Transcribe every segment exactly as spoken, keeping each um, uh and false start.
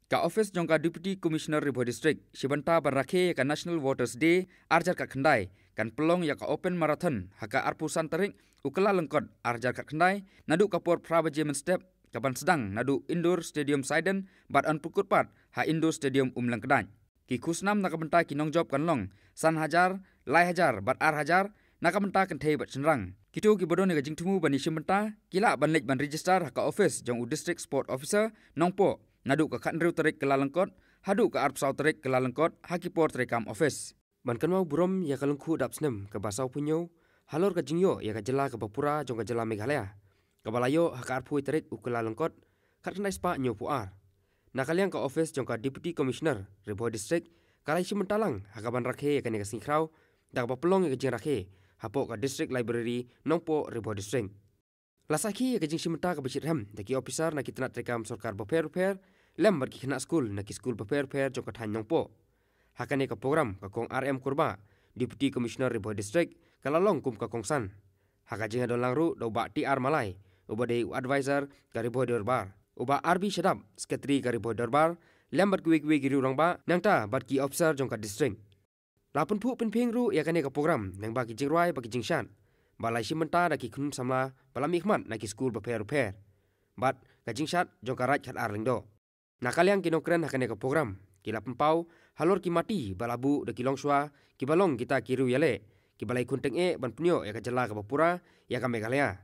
Ka office jong ka Deputy Commissioner Ri Bhoi District, shibynta ban rakhe ïa ka National Waters Day arhajar khatkhyndai, kan pynlong ïa ka Open Marathon ha ka arphew san tarik u Kyllalyngkot arhajar khatkhyndai, naduh ka por phra baje mynstep, kaban sdang naduh Indoor Stadium Saiden bad yn pynkut pat ha Indoor Stadium Umlyngkdait. Ki khusnam na ka bynta ki nongjop kan long san hajar, lai hajar bad ar hajar, na ka bynta kynthei bad shynrang. Kito kiba don ïa ka jingthmu ban ïashim bynta, ki lah ban leit ban register ha ka office jong u District Sport Officer, Nongpoh, naduh ka khathynriew tarik Kyllalyngkot haduh ka arphew saw tarik Kyllalyngkot ha ki por treikam office. Ban kynmaw burom ïa ka lyngkhuh dap snem kaba sawphew hynñiew halor ka jingïoh ïa ka jylla kaba pura jong ka jylla Meghalaya, kaba la ïoh ha ka arphew tarik u Kyllalyngkot, khatkhyndai spah hynñiewphew ar. Na ka liang ka office jong ka Deputy Commissioner Ri Bhoi District, ka la ïashim bynta lang ha kaban rakhe ïa kane ka sngi khraw da kaba pynlong ïa ka jingrakhe hapoh ka District Library, Nongpoh, Ri Bhoi District. La sakhi ïa ka jingshim bynta kaba shitrhem da ki officer na ki tnat treikam sorkar bapher bapher, lem bad ki khynnah skul na ki skul bapher bapher jong ka thaiñ Nongpoh. Ha kane ka program, ka Kong R M Kurbah, Deputy Commissioner Ri Bhoi District, ka la long kum ka kongsan. Ha ka jingïadonlang ruh da u Bah T R Malai, uba dei u advisor ka Ri Bhoi Dorbar, u Bah R B Shadap, Secretary ka Ri Bhoi Dorbar, lem bad kiwei kiwei ki riew rangbah, nangta bad ki officer jong ka district. La pynphuh pynphieng ruh ïa kane ka program lyngba ki jingrwai bad ki jingshad ba la ïashim bynta da ki khynnah samla ba la mihkhmat na ki skul bapher bapher, bad ka jingshad jong ka Raid Khatar Lyngdoh. Na ka liang ki nongkren ha kane ka program, ki la pynpaw halor ki mati ba la buh da ki longshuwa, kiba long kita ki riew ïaleh kiba la ïakhun tyngeh ban pynïoh ïa ka jylla kaba pura, ïa ka Meghalaya.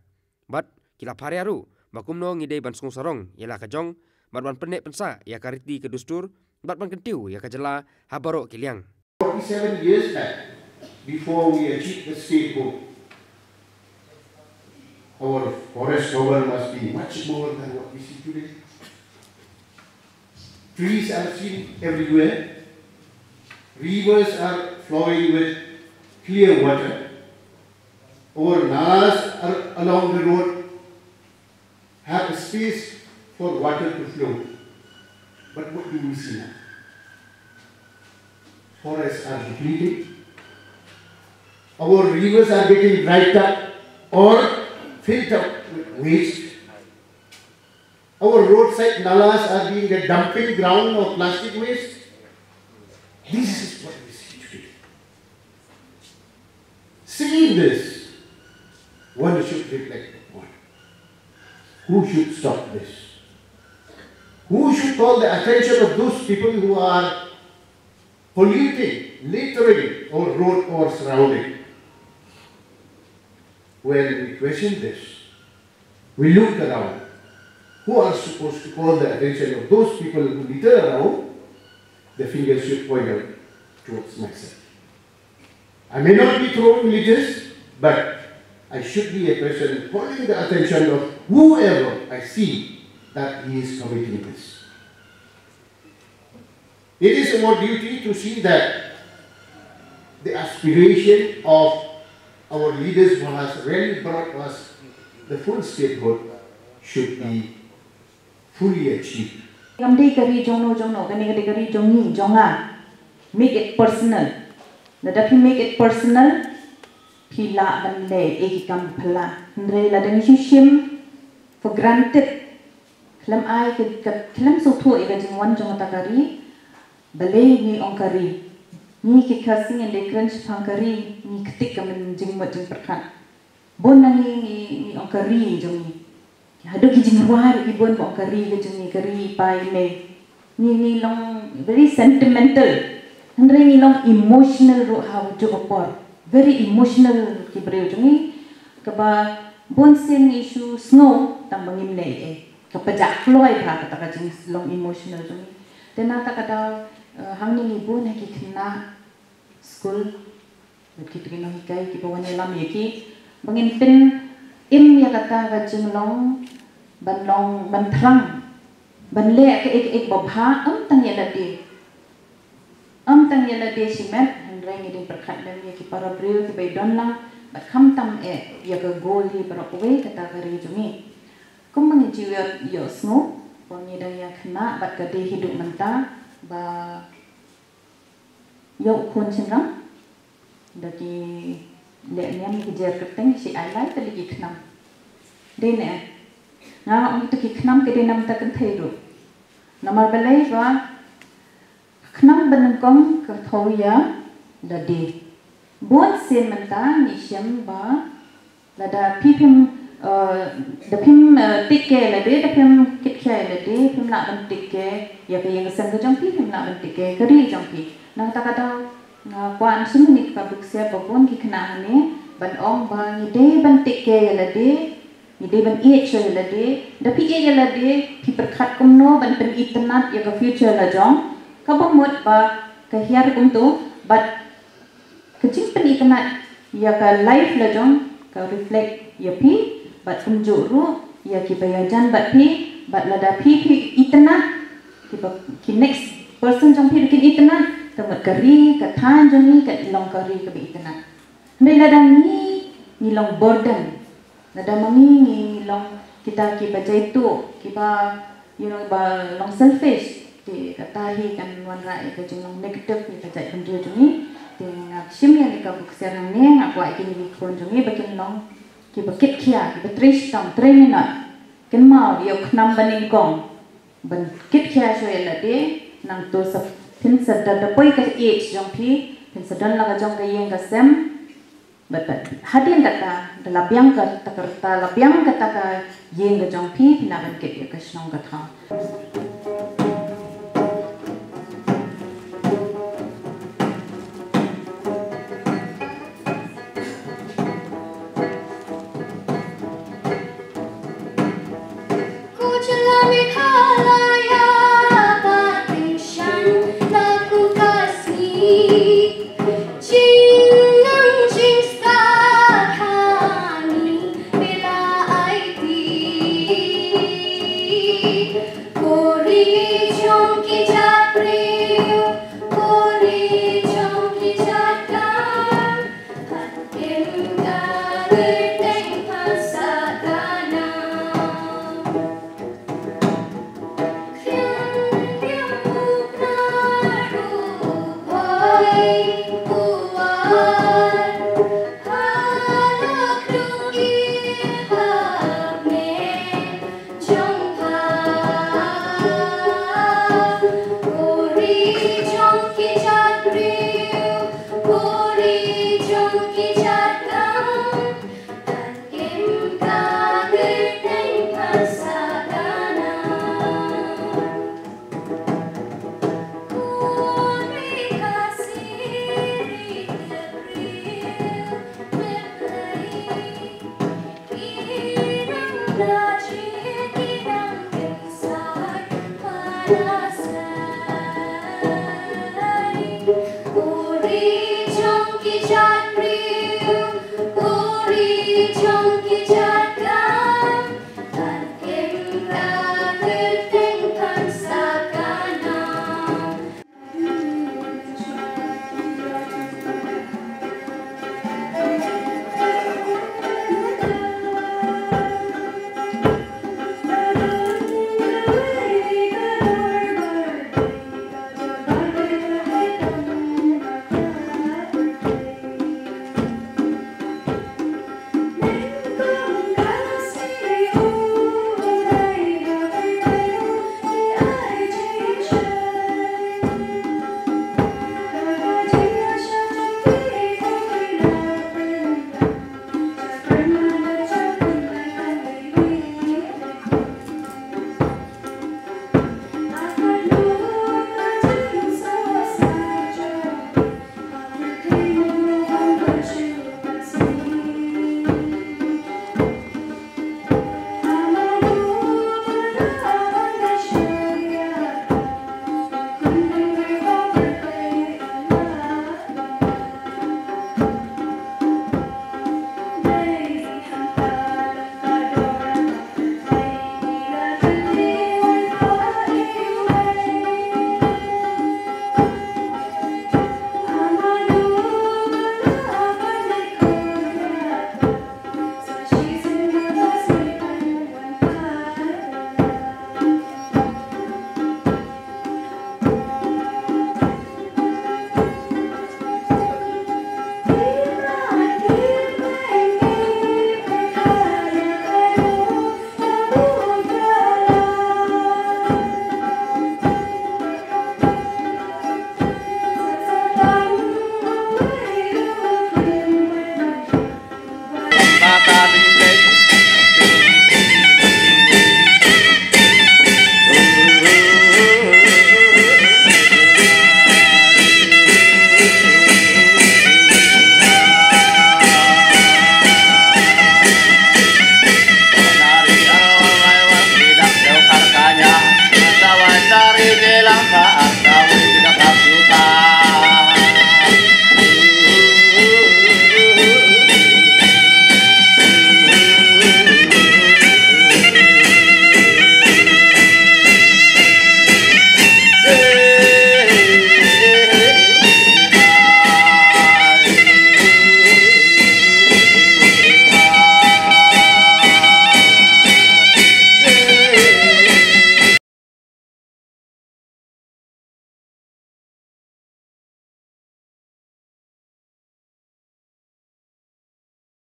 Bad ki la pharia ruh ba kumno ngi dei ban sngewsarong ïa la ka jong, bad ban pynneh pynsah ïa ka riti ka dustur, bad ban kyntiew ïa ka jylla ha baroh ki liang. Forty-seven years back, before we achieved the statehood, our forest cover must be much more than what we see today. Trees are seen everywhere. Rivers are flowing with clear water. Our nalas are along the road have a space for water to flow. But what do we see now? Forests are depleting. Our rivers are getting dried up or filled up with waste. Our roadside nalas are being a dumping ground of plastic waste. This is what we see today. Seeing this, one should reflect upon who should stop this. Who should call the attention of those people who are polluting, littering our road or surrounding? When we question this, we look around. Who are supposed to call the attention of those people who litter around? The finger should point out towards myself. I may not be throwing litters, but I should be a person calling the attention of whoever I see that he is committing this. It is our duty to see that the aspiration of our leaders who has really brought us the full statehood should be fully achieved. Kam dei ka ri jong no jong no, kane ka dei ka ri jong ngi, jong nga. Make it personal. Lada phi make it personal, phi lah ban leh ïa ki kam phylla. Hynrei lada ngi shu shim for granted, khlem ai ka, ka, khlem sngewthuh ïa ka jingwan jong kata ka ri, balei ngi ong ka ri. Ngi ki Khasi ngin dei kren shaphang ka ri, ngi ktik ka jingmut jingpyrkhat. Bun na ngi, ngi, ngi ong ka ri jong ngi. Haduh ki jingrwai ruh ki bun ba ong ka ri ka jong ngi, ka ri i pa i mei. Ngi, ngi long very sentimental. Hynrei ngi long emotional ruh ha u juh u por. Very emotional ki briew jong ngi. Kaba bun sien ngi shu sngew tang ba ngim leh ei. Ka pajak kloi bha kata ka jinglong emotional jong ngi. Te na kata ka daw, eh, hangne ngi bun ha ki khynnah skul. Bad kito ki nonghikai kiba wan ïalam ïa ki. Ba ngin pynim ïa kata ka jinglong ban long ban thrang. Ban leh kaei kaei ba bha, ym tang ïa lade. Ym tang ïa lade shimet, hynrei ngi dang pyrkhat lem ïa ki para briew kiba ïadon lang, bad khamtam eh ïa ka goal hi baroh kawei kata ka ri jong ngi. Kumba ngi ju ïoh, ïohsngew, ba ngi dang ïa khynnah bad ka dei hi duh mynta, ba ïa u khun shynrang. Da ki leh niam ki jer kyrteng shi ai lai tylli ki khnam. Dei ne? Nga ong kito ki khnam ki dei na bynta kynthei ruh. Namar balei ba khnang ba nyngkong ka thaw ïa lade. Bun sien mynta ngi shem ba lada phi phim, eh, da phim, eh, take care lade, da phim kit khia lade, phim lah ban take care ïa ka ïing ka sem ka jong phi, phim lah ban take care ka ri jong phi. Nangta ka daw nga kwah sngewthuh ïa ka buk sia ba bun ki khynnah hangne ban ong ba ngi dei ban take care ïa lade, ngi dei ban ïeit shuh ïa lade. Da phi ïeit ïa lade, phi pyrkhat kumno ban pynitynnad ïa ka future la jong. Kaba mut ba ka hiar kumto, bad ka jingpynitynnad ïa ka life la jong ka reflect ïa phi, bad kumjuh ruh ïa kiba ïajan bad phi, bad lada phi phi itynnad, kiba ki next person jong phi kin itynnad, ka mut ka ri, ka thaiñ jong ngi kan long ka ri kaba itynnad. Hynrei lada ngi, ngi long burden, lada ma ngi, ngi long kita kiba jaituh, kiba, you know, ba long selfish, te kata hi kan wanrah ïa ka jinglong negative ïa ka jaitbynriew jong ngi. Te nga shim ïa kane ka buk sia hangne, nga kwah ïa kine ki khun jong ngi ba kin long kiba kit khia, kiba trei shitom, trei minot, kynmaw ïa u khnam ba nyngkong ban kit khia shuh ïa lade. Nangta sa phin sa don, da poi ka age jong phi, phin sa don la ka jong ka ïing ka sem. Bad, bad hadien kata, da la biang kata ka rta, la biang kata ka ïing ka jong phi, phin lah ban kit ïa ka shnong ka thaw.